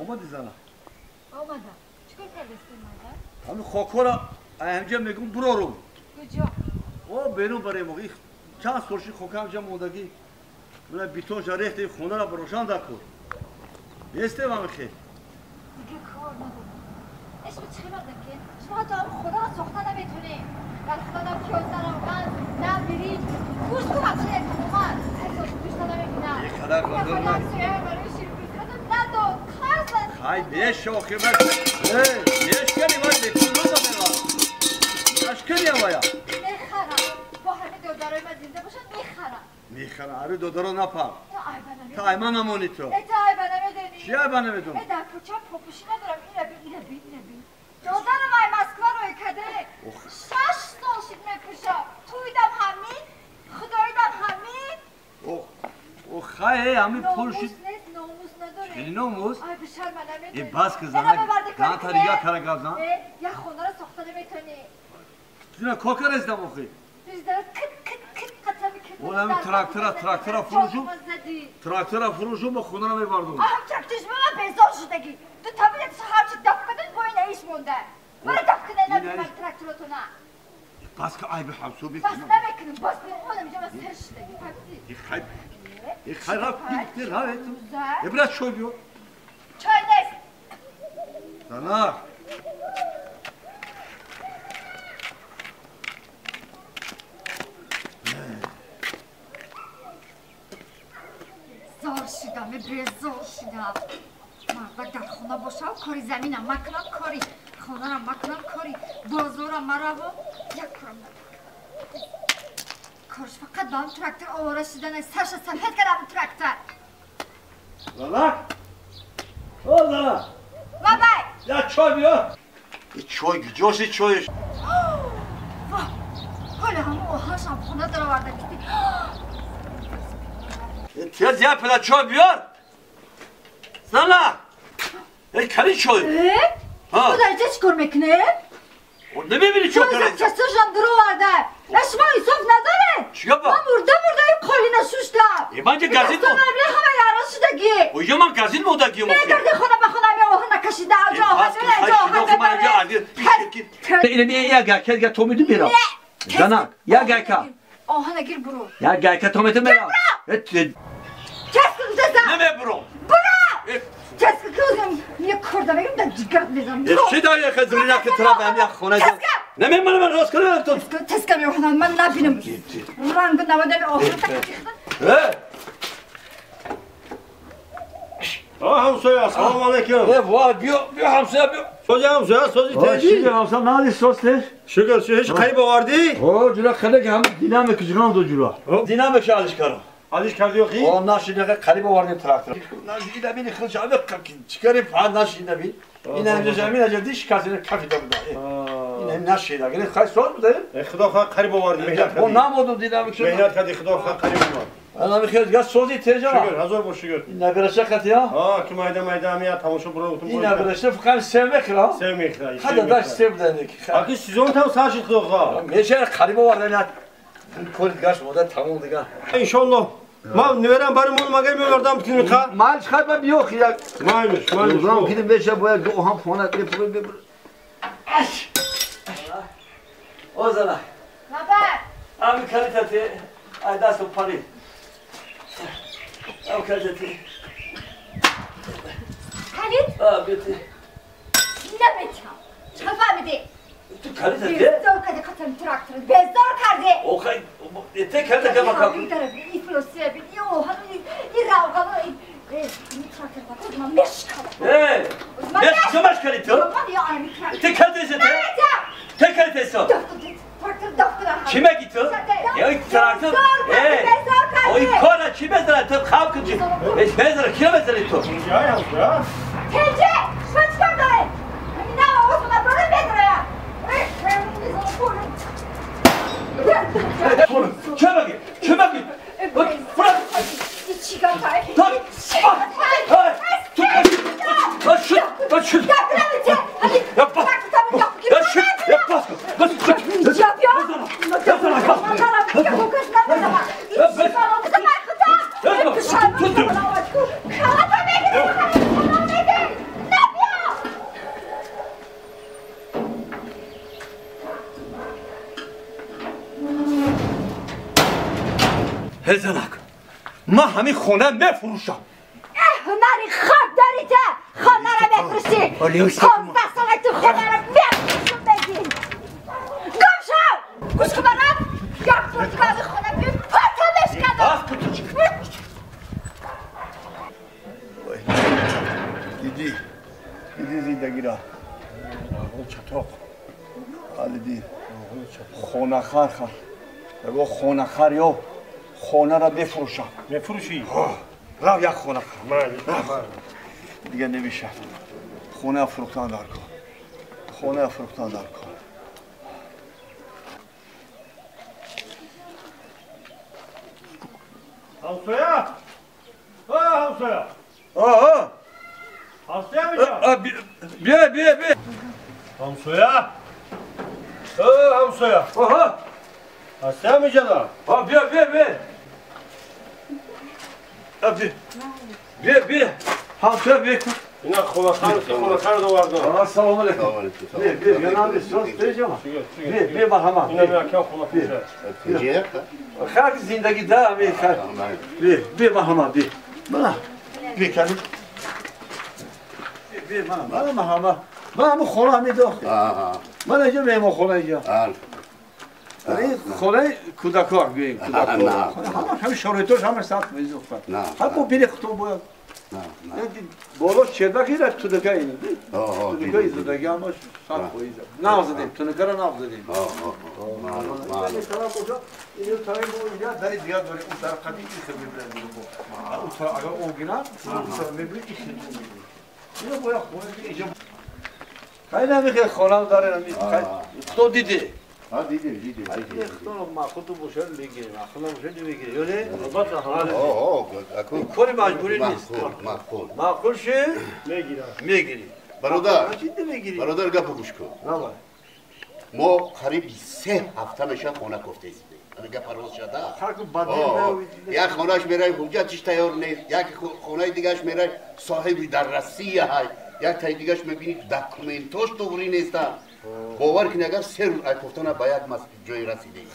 Омадӣ зана? Омадам. Чикор кардастӣ мада? Ҳамин хокҳоро ҳамҷа мегум бурорум. Куҷо? О, берун барем. Чанд сол ши хока ҳамҷа мондагӣ. Мана битонша рехтем, хонаро рошан дакор. Нестем ҳамин хел. Дига кор надорам. Ишми чӣ мардам ки? Шумо ҳатто ҳам худара сохта наметонем. Дар хона на пиёз, на равған, на биринҷ. Гӯшт ку вообще нест тамоман. Гӯшта намебинам. Иқадар ғазар на. Барои ширпӯзиратон надод. Қарз аст. Хай мешохи ман. Мешкани ман бепул надодам. Мешкани авая. Мехарам. Бо ҳамин додарои ман зинда бошад мехарам. Мехарам. Ари додаро напар. Та айба намедонӣ. Та айма намонӣ ту. Та айба намедонӣ. Чӣ айба намедонӣ? Дар кӯча попӯшӣ надорам. Ина бин, ина бин, ина бин. Додарам ай Москва рӯй каде. 6 сол шид мепӯшам. Туйдам ҳамин, худоидам ҳамин. Ох, хай, ҳамин пул шид. Номус нест, номус надорем. Хеле номус? Ай бишарма намедонӣ. Э бас ки занак, даҳанта рига кара гап зан. Як хонаро сохта наметонӣ. Зина кор карестам охи? Кит кит кит қатами кит. Он ҳамин трактора фурӯшум. Трактора фурӯшум ба хонаро мебардум. Ҳам тракториш ман безор шудагӣ. Ду табилет ҳарчи даф кардед бо ин иш монда. Мара даф кунед набиман тракторотона. Бас ки айби ҳамсӯ Бас намекунам, бас онам инҷа ман сер шудагӣ. Фаҳмидӣ? Хай. Хай рафт, рафт. Э брат чой биё. Чой нест. Занак. Зор шудам, безор шудам. Мардак дар хона бошам, кори заминам макунам, кори хонарам макунам, кори бозорам маравам, як корам надорам. Корш фақат ба ҳам трактор овора шудан, сарша сафед кардам трактор. Занак! О, занак! Бабай! Я чой биё! Чой, куҷост чойш? Ва! Ҳола ҳамон оҳаншам хона дароварда кити. Тез я пила чой биёр! Занак! Эй, кали чой! Ту дар инҷа чӣ кор мекунӣ? Намебинӣ чой кардӣ? Касошам дароварда. Шумо инсоф надоред? Чӣ гапа? Ман мурда мурда ин қолина шуштам. Э, ман ҷа газин мо. Ҳама яро шудагӣ. Оё ман газин модагӣ мо. Мегарди хона ба хона ми оҳан накашида, оҷо оҳан оҷо оҳан. Ина я гайка га то меду мерам. Занак, я гайка. Оҳана гир буру. Я гайка то меду мерам. Кас куза. Намебурам. Бура! Кас кузам я корда мегам да ҷигарат мезанам. Чӣ дар я хазрина ки тра ба я хона. Намемонам ман рост кунам ту. Теска меохнам ман набинам. Ранг навадами оҳан так. Э! А ҳамсоя, салом алейкум. Э, ва биё, биё ҳамсоя биё. Сози ҳамсоя, сози теҷи. Шукр ҳамсоя, нади сос леш. Шукр, ҳеч қайб овардӣ? О, ҷура хеле ҳам динаме куҷрон ду ҷура. Динаме ки алиш кардам. Алиш кардӣ охи? О, наши нега қариб овардем трактор. Наши ина бини хилч ами чикари фа наши ина бин. Ина ҳамҷа замин аҷа диш каси кафи да буда. Ина наши да гире хай соз буда. Э, худо хоҳ қариб овардӣ, меҳнат кардӣ. О, намодум динаме ки. Меҳнат кардӣ, худо хоҳ қариб овард. Ана михел га сози теҷа. Шукр, ҳазор бор шукр. Набираша қатия? А, ки майда майда ами тамошо буро утум. Ин набираша фақат сев мехӯра? Сев мехӯра. Хада даш сев буда ки. Аки сезон там сар шид худо хоҳ. Меша қариб овардан. Кор гаш мода тамом дигар. Иншоаллоҳ. Ман неверам бари мол магар меовардам килмиқа? Ман хай ба биё хия. Майлиш, майлиш. Рам кидим меша бояд ду ҳам хона бепур. Аш. Озана. Баба. Ами калитате ай дасту пари. Ам калитате. Калит? А, бете. Наметам. Чӣ фаҳмидӣ? Ту калитате? Безор карди қатам трактор. Безор карди. Охай, те калита кама кам. И флосия бин, и оҳан, и равған, и трактор ба ман мешканам. Э! Меш, мешкани ту? Те калитесе те? Те калитесе? Трактор дафтара. Чӣ мегӣ ту? Я трактор. Э! Ой, кора чӣ мезанад ту? Хав кун чӣ? Мезанад, киро мезанӣ ту? Ай ҳамсоя. Теҷе, шумо чӣ кор доред? Ҳамин овозона бора медорам. Чӣ мегӣ? Чӣ мегӣ? Бра! Чӣ кор Так! Ай! Ту! Аш! Аш! Я пас! Я шит! Я пас! Бас! Я Ҳезанак, ман ҳамин хона мефурӯшам. Ҳунари хок дорӣ ту, хонаро мефурӯшӣ. 15 сола ту хонаро мефурӯшам мегӣ. Гум шав! Гӯш кун барам, як фурӯшгоҳи хона биё, пата мешканам. Диди, диди зиндагиро. Чатоқ. Диди. Хонахар хар. Яго хонахар ё хонаро бифурӯшам. Мефурӯшӣ? Рав як хонахар. Дига намешавад. Хона фурӯхтан дар кор. Хона фурӯхтан дар кор. Ҳамсоя? Ҳамсоя. Ҳамсоя мешавад? Биё, биё, биё. Ҳамсоя? Ҳамсоя. Ҳамсоя мешавад? Биё, биё, биё. Биё, биё. Ҳамсоя биё. Ина хонахар, хонахар довардам. Ассалому алайкум. Биё, биё, янам соз тежама. Биё, биё марҳамат. Ина мекам хонахар. Хак зиндагӣ да ами хак. Биё, биё марҳамат, биё. Мана. Биё кали. Биё мана, мана марҳамат. Ман ҳамон хона ҳамин дохт. Ман инҷо меҳмонхона инҷо. Ин хонаи кӯдакҳо гӯем, кӯдакҳо. Ҳамин шароитош ҳамаш сахт мезухтад. Ҳам бо бини худтон бояд. Боло чердак ира тунука ин. Тунука изодаги ҳамаш сахт боиза. Нав задем, тунукаро нав задем. Дари дигар дорем, он тараф қади ихр мебирад. Он тараф агар об гирад, он тараф мебирад, ихр мебирад. Ино бояд хона инҷо. Хай намехоҳ хонам дорем, худо диде. Дидем, дидем. Худо маъқул бошад мегирем, маъқул набошад намегирем. Ё не? Кори маҷбурӣ нест. Маъқул. Маъқул ши мегирам. Мегирем. Бародар, бародар гапо гӯш кун. Мо қариб 3 ҳафта мешавад хона кофтаистем. Ана гапа рост шуда. Як хонаш мерай ҳуҷҷатиш тайёр нест, як хонаи дигараш мерай соҳиби дар Россия ҳай, як таи дигараш мебинӣ документош туғрӣ нестанд. Бовар кунед агар 3 рӯз айкофтана ба як ҷое расидем.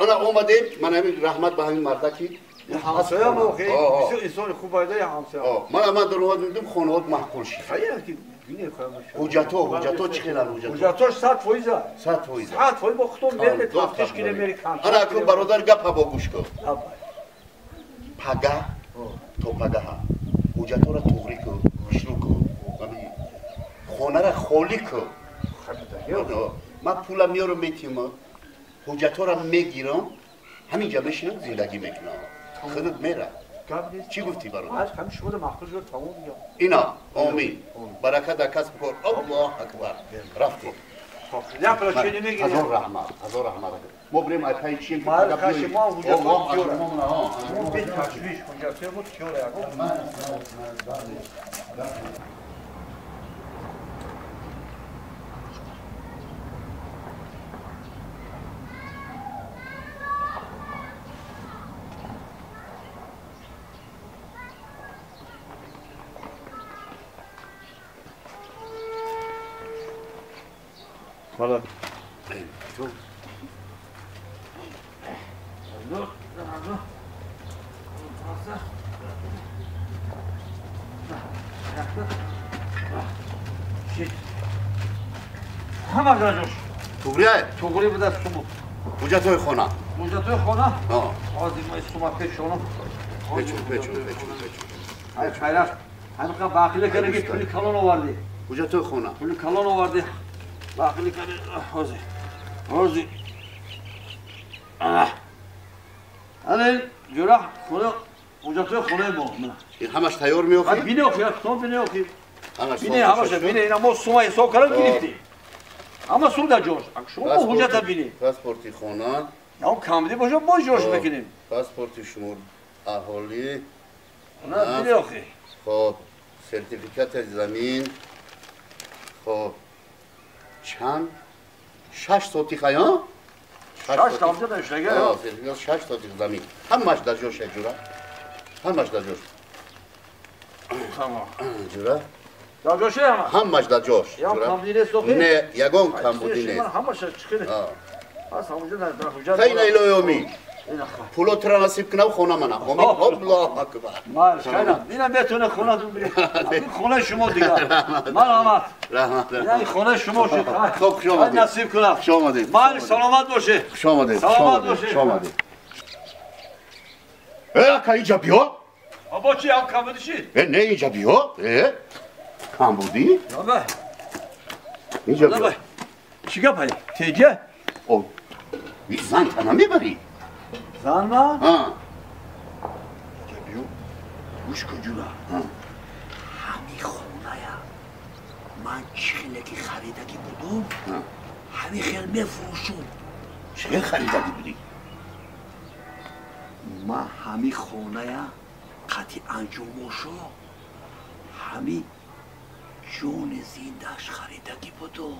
Ана омадем, ман ҳамин раҳмат ба ҳамин марда ки ҳамсоя мо бисёр инсони хуб айда ҳамсоя. Ман дар омад мебинам хонаҳот маъқул шид. Ҳуҷҷатҳо, ҳуҷҷатҳо чӣ хеланд ҳуҷҷатҳо? Ҳуҷҷатҳош 100%. 100%. 100% бо худтон мере тафтиш кунем мере кам. Ана акун бародар гапа бо гӯш кун. Пага то пагаҳа ҳуҷҷатҳоро туғрӣ кун, хушрӯ кун, хонаро холӣ кун. Ман пула меёрам метиҳам, ҳуҷҷатҳоро мегирам, ҳаминҷа мешинам зиндагӣ мекунам. Худат мера. Чӣ гуфтӣ бародар? Ҳамин шумо маъқул шуд тамом дигар. Ина, омин. Баракат дар касбу кор. Аллоҳ акбар. Рафтем. Як пала чини мегирем. Ҳазор раҳмат, ҳазор раҳмат. Мо бирем айпаи чием ки пага мо ҳуҷҷатҳо тиёра. Мо бе ташвиш ҳуҷҷатҳои мо тиёра. Valla. Ҳама ҷош. Туғрия? Туғри буда суму. Ҳуҷҷатҳои хона. Ҳуҷҷатҳои хона? Ҳозир мо сума пешонам. Печун, печун, печун, печун. Ай хайрат. Ҳамин бақила карда ки пули калон овардӣ. Ҳуҷҷатҳои хона. Пули калон овардӣ. Бақили карда ҳозир. Ҳозир. Ана ҷура хона ҳуҷҷатҳои хонаи мо. Ҳамаш тайёр меохӣ? Бине охи, худтон бине охи. Бине ҳамаша, бине ина мо сума ҳисоб кардам гирифтем. Ҳама сум дар ҷош. Шумо ҳуҷҷата бинед. Паспорти хона. Ям камди бошад, мо ҷош мекунем. Паспорти шумо аҳолӣ. На, бине охи. Хоб, сертификати замин. Хоб, чанд? 6 сотих ая? 6 тамҷа даштага. Сертификат 6 сотих замин. Ҳамаш дар ҷош ҷура. Ҳамаш дар ҷош. Тамом. Ҷура? Дар ҷош ҳама? Ҳамаш дар ҷош. Ям камбуди нест охи? Не, ягон камбуди нест. Ҳамаша чӣ хеле. Пас ҳамуҷа дар ҳуҷҷат. Хайна илоҳи омин. Пуло тура насиб кунав хона мана. Аллоҳу акбар. Маш, хайрам. Ина метоне хонатон биред. Ин хонаи шумо дигар. Марҳамат. Раҳмат. Ина хонаи шумо шуд. Хуб, хуш омадед. Насиб кунад. Хуш омадед. Ман саломат бошед. Хуш омадед. Саломат бошед. Хуш омадед. Э, ака инҷа биё. Бобо чи ам камбудӣ шид? Э, не инҷа биё. Э, камбудӣ? Баба. Инҷа биё. Чӣ гап ай? Теҷа? О, ин зан та намебарӣ? Зан ма? Ҳа. Инҷа биё. Гӯш кун ҷура. Ҳами хоная ман чӣ хеле ки харидагӣ будум, ҳами хел мефурӯшум. Чӣ хел харидагӣ будӣ? Ман ҳами хоная қати анҷомошо ҳами ҷони зиндааш харидагӣ будум.